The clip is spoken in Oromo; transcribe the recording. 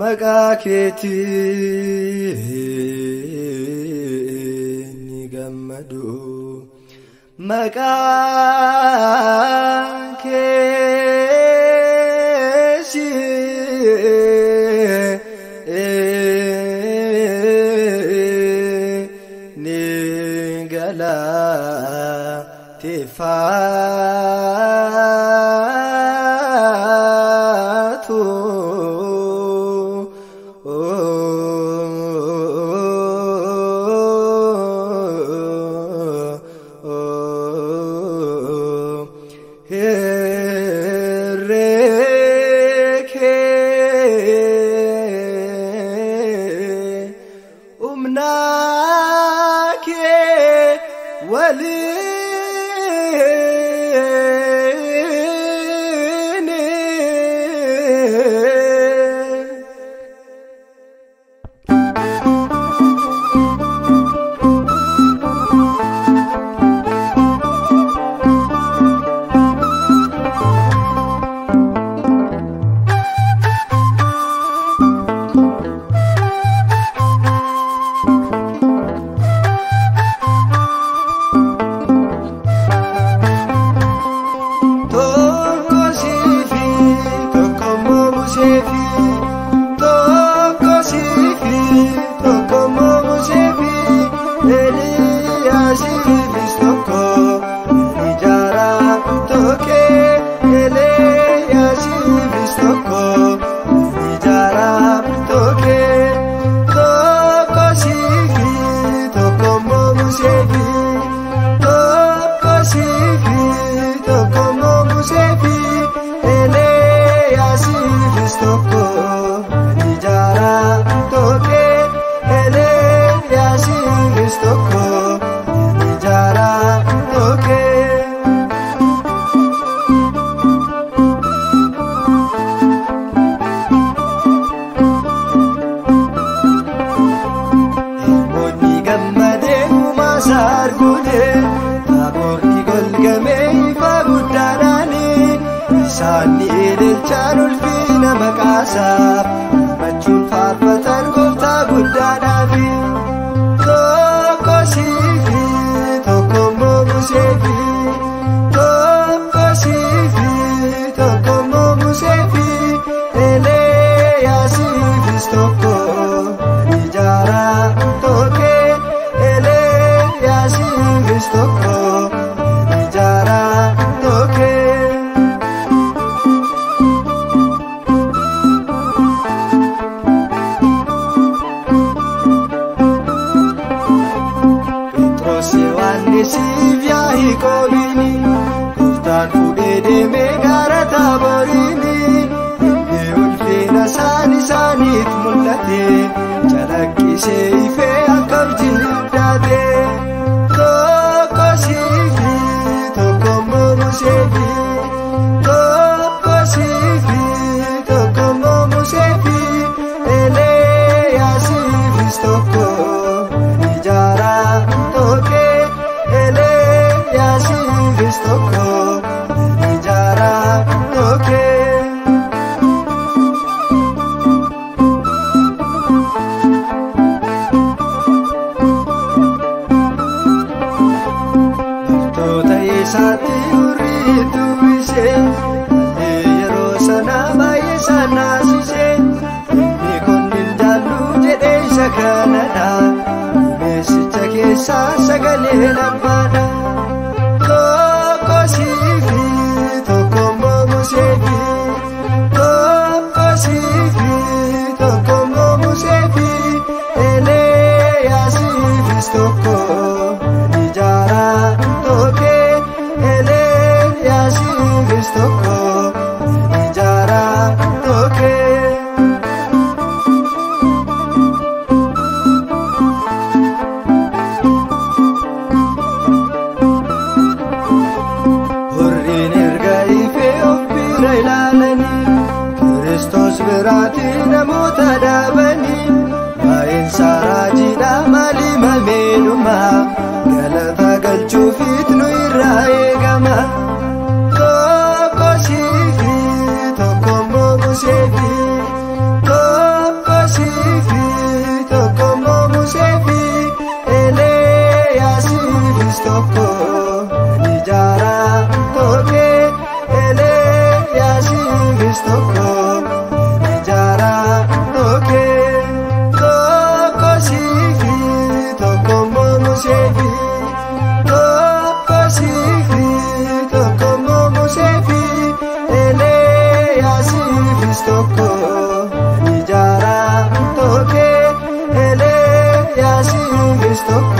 Maqaa keetiin gammadu, maqaa keessi ni galateeffatu. Herreke umnake walini. Tokko siifi tokkommoo museefi, tokko siifi tokkommoo museefi, Eliyaasiifis tokko ijaaraa tokkee, Eliyaasiifis tokko ijaaraa tokkee. Tokko siifi tokkommoo museefi, tokko siifi tokkommoo museefi, Eliyaasiifis tokko ijaaraa tokkee, Eliyaasiifis tokko ijaaraa tokkee. Ilmoonni gammadee uumaa isaa arguute, taaborri golgamee ifa guddaadhaani. Isaan ni ililchaan ulfina maqaasaaf, gammachuun faarfatan gooftaa guddaadhaafi. Tokko siifi tokkommoo museefi, tokko siifi tokkommoo museefi, Eliyaasiifis tokko ijaaraa tokkee, Eliyaasiifis tokko ijaaraa tokkee. na ilaalanii Kiristoos biraatti namoota dhaabanii baay'een raajiidha maali mameedhuma galata galchuufiit nu irraa eegama. Tokko siifi tokko immoo Museefi tokko siifi tokko immoo Museefi Eliyaasiifis tokko ni jaara tokkee Eliyaasiifis tokko ni jaara tokkee tokko siifi tokko immoo Museefi tokko siifi tokko immoo Museefi Eliyaasiifis tokko ni jaara tokkee Eliyaasiifis tokko.